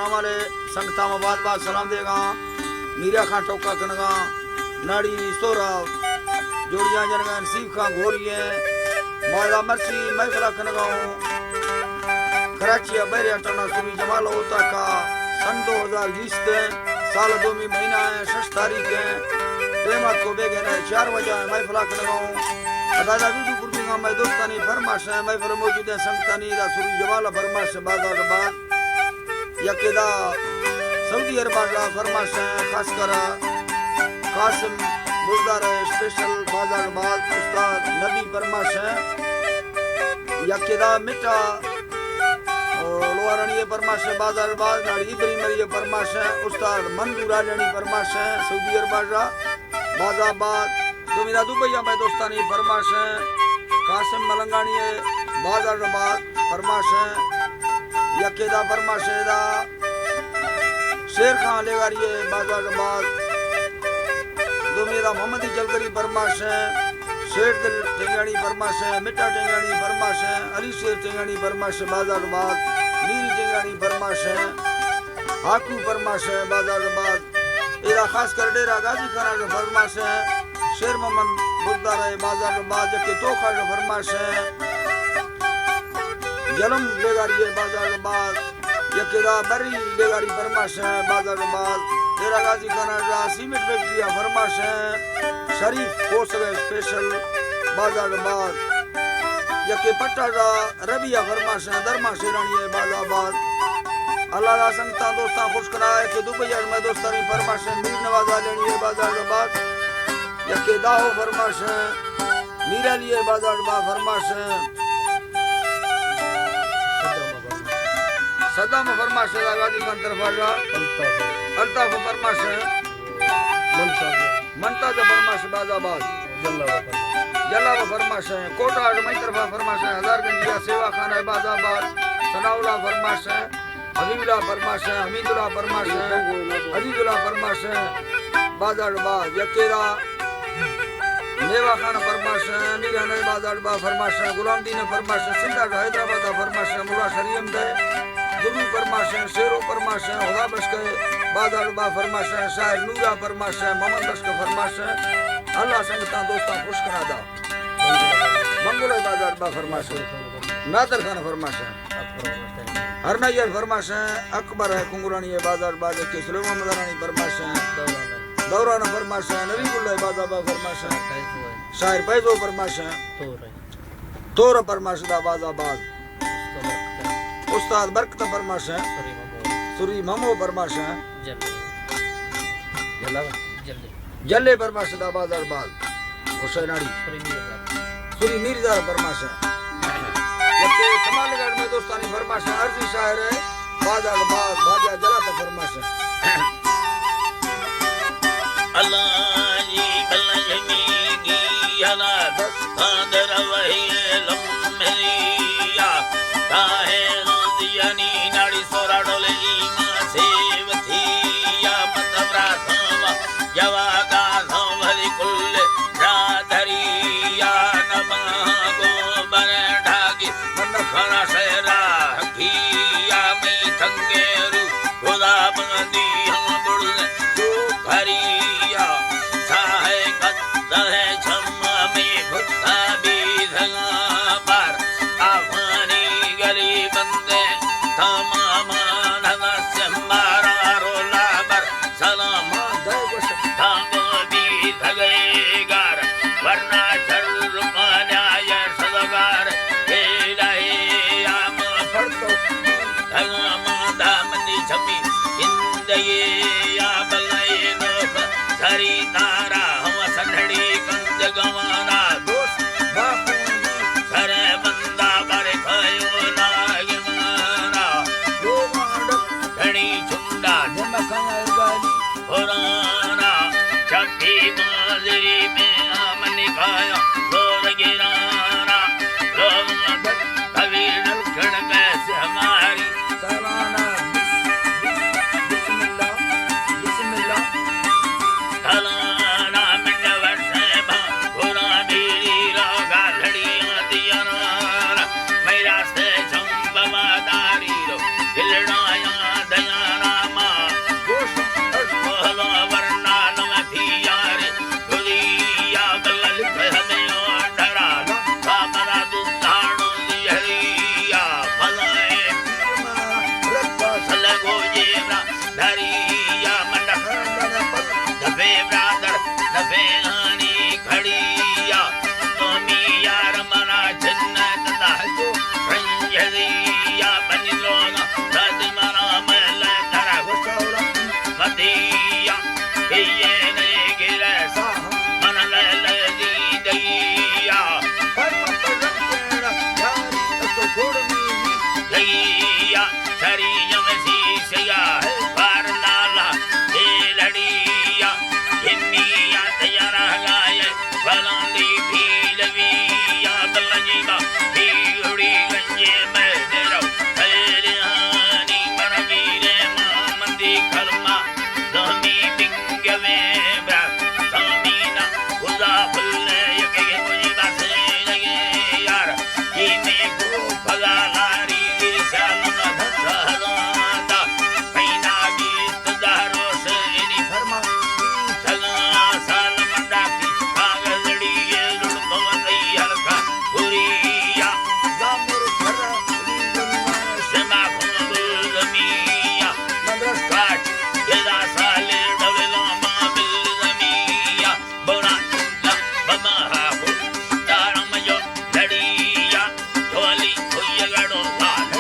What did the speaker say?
ہمارے سنگتاں ما باز باز سلام دیگاں۔ میرا خان ٹوکا کنگاں، ناڑی سورا جوڑیاں جنگاں، نصیب خان گھوری ہیں، ماہدہ مرچی محفلہ کنگا ہوں۔ کراچی ء بحر اٹنا سوری جمال ہوتا کا سن دو ہزار بیست ہیں، سال دومی مہینہ ہیں، شش تاریخ ہیں۔ ٹیمات کو بیگہ نہ چار بجہ ہیں، محفلہ کنگا ہوں۔ ادا دا ویڈیو پر دیگا میں دوستانی فرمائش ہیں، محفل موجود ہیں سنگتانی، دا سوری جمال فرمائش ہیں، بازار بعد یکے دا سعودی عرب ء فرمائش ہیں، خاص کر قاسم بزدار ء اسپیشل بازار بعد استاد نبی فرمائش ہیں۔ یکے دا مٹا لوہارانی ء فرمائش ہیں، بازار بعد ناڑی ابری مری ء فرمائش ہیں، استاد منظور آجانی فرمائش ہیں، سعودی عرب ء بازار بعد۔ تو میرا دبئی ء مئے دوستانی فرمائش ہیں، قاسم ملنگانی ء بازار بعد فرمائش ہیں، یکے دا فرمائش ہے دا شیر خان لیگاری ء بازار بعد۔ دومی دا محمدی جلگری فرمائش ہیں، شیر دل ٹنگانی فرمائش ہیں، مٹا ٹنگانی فرمائش ہیں، علی شیر ٹنگانی فرمائش ہیں، بازار بعد میری ٹنگانی فرمائش ہیں، ہاکو فرمائش ہیں، بازار بعد۔ ایرا خاص کر ڈیرہ غازی خان ء فرمائش ہیں، شیر محمد بزدار ء بازار بعد، یکے توخا ء فرمائش ہیں، جلم بیگاری ء بازار بعد، یکے دا بری بیگاری فرمائش ہیں، بازار بعد، ڈیرہ غازی خان ء سیمنٹ فیکٹری ء فرمائش ہیں، شریف کوسگ ء اسپیشل بازار بعد، یکے پٹا دا ربیہ فرمائش ہیں، درما شیرانی ء باز آباد۔ اللہ دا سنگتاں دوستاں خوش کنا ہے کہ دبئی ء مئے دوستانی فرمائش ہیں، میر نواز آجانی ء باز آباد۔ یکے داہو فرمائش ہیں، میر علی ء باز آباد فرمائش ہیں۔ صدام فرمائش ہے، غازی خان طرف آ جا۔ الطاف فرمائش ہیں۔ منتاز فرمائش باز آباد۔ جلاب فرمائش ہیں۔ کوٹا آج مئی طرفا فرمائش ہیں۔ ہزار گنجیا سیوا خان ہے باز آباد۔ ثناء اللہ فرمائش ہیں۔ حبیب اللہ فرمائش ہیں۔ حمید اللہ فرمائش ہیں۔ عزیز اللہ فرمائش ہیں۔ باز آباد۔ یکے دا میوا خان فرمائش ہیں۔ امیر حنائی باز آباد فرمائش ہیں۔ غلام دین فرمائش ہیں۔ سندھ آج حیدرآباد فرمائش ہیں۔ ملا شری احمد ہے۔ گلو فرمائش ہیں۔ شیرو فرمائش ہیں۔ خدا بخش کے باز آباد فرمائش ہیں۔ شاعر نورا فرمائش ہیں۔ محمد بخش کے فرمائش ہیں۔ اللہ سنگتاں دوستاں خوش کنا دا۔ منگل ء بازار با فرمائش۔ نادر خان فرمائش۔ ہرنائی ء فرمائش۔ اکبر ء کنگرانی ء بازار با، یکے سلیمان مزارانی فرمائش۔ دوران فرمائش۔ نبی گل ء بازار با فرمائش۔ شاعر فیضو فرمائش۔ تور فرمائش دا باز آباد۔ استاد برکت فرمائش۔ سری ممو فرمائش۔ جلے۔ جلے۔ جلے فرمائش دا باز آباد۔ حسین آڑی۔ سری میرزا۔ سری میرزا فرمائش۔ یکے کمال گڑھ میں دوستانی فرمائش۔ عرضی شاعر ہے۔ باز آباد۔ باجا جلا تا فرمائش۔ اللہ جی بلجمی گی حلا دستان در وحی لمحیا۔ تاہے غازیانی ناڑی سورا ڈولے ایمان سیوتیا۔ مت براتاما جواگا سنبھلی کل برادری یا نماں گوں بریں ڈھاگی من کھڑا شہرا حقی یا مئی تھنگے رو خدا بندی ہم بڑ جو گھری یا ساہے قدر ہے چھم میں بھتا بھی دھگاں پر آفانی گلی بندے تمام نہ سمارا رولا بر سلام دانگو بی دگے گار، ورنا شر پانا یا سزگار، الہی یا ما پڑتو، دگا ما دامنی چھپی، زندگی یا بلائے نوک، سری تارا ہم سنڑی کند گوانا، دوست باخون سر بندا بر کھایو ناگ مارا، لوگاں ڈک گھڑی چنڈا نمکاں گالی پرانا، چپی مازری میں آمن کھایا، زور گرانا، لوگاں ڈک کبھی ڈل کھڑ پیسے ہماری، ترانا بس-، بس-، بسم اللہ، بسم اللہ۔ تلانا منڈ ورسے با گھوڑا بیڑی را گالڑیاں دیانا، میرا سے چم بابا داری رو دلڑایاں دیانا۔ یا سری جم سیسیا بار نالا اے لڑیا، ہمیا تیارا گائے بلاندی پیلویا، بلجیبا پیڑی گنجے میں دیرو، ایلیانی مرگیرے مامندی کلمہ دہمی بنگوے بر سامینا خدا پھلے یکے مجھے بسے لگے یار، یہ میں کو پگا لاری دل سالم دھسا داتا، پینا گیت دارو سینی فرما سگا سالم ڈاکی کاغذڑی یہ لڑ بوندی ہلکا پوریا، زامر پر سما کھون زمیا، مدرس کاٹ جدا سالے ڈویلو ما بل زمیا، بوڑا لم بما ہاکو دارم جو لڑیا، جھولی ہوئی گڑو لال